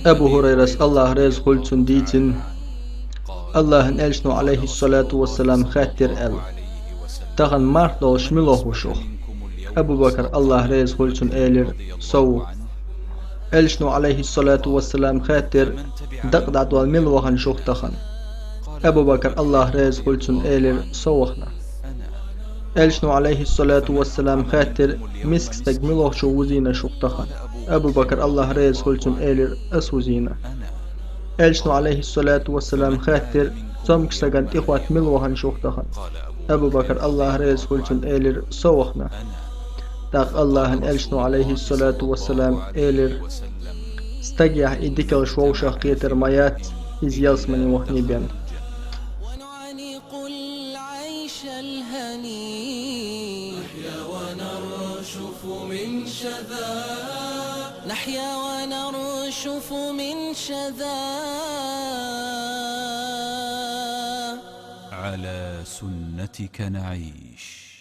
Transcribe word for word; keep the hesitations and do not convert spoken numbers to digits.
Абу Хурайрас, Аллахь реза хуьлда цунна, дийцина, Аллахьан элчано, Ӏалайхиссалату вассалам, хаьттира аьлла: «Тахан марха долуш мила ваха ву шух?» Абу Бакар, Аллахь реза хуьлда цунна, элира: «Со ву». Элчано, Ӏалайхиссалату вассалам, хаьттира: «Дакъа дӀадолла мила вахана шух тахан?» Абу Бакар, Аллахь реза хуьлда цунна, элира: «Со вахана». Элчано, Ӏалайхиссалату вассалам, хаьттира: «Миска стаг мила вахачо вузийна шух тахан?» Абу Бакар, Аллахь реза хуьлда цунна, элира: «Ас вузийна». Элчано, Ӏалайхиссалату вассалам, хаьттира: «Цомгуш стагана тӀехӀотта мила вахана шух тахан?» Абу Бакар, Аллахь реза хуьлда цунна, элира: «Со вахана». ТӀаккха Аллахьан элчано, Ӏалайхиссалату вассалам, элира: «Стагехь и дикаллаш вовшахкхетар ма яц, иза ялсамане вахане бен». ونعانق العيش الهني. نحيا ونرشف من شذا. نحيا ونرشف من شذا. على سنتك نعيش.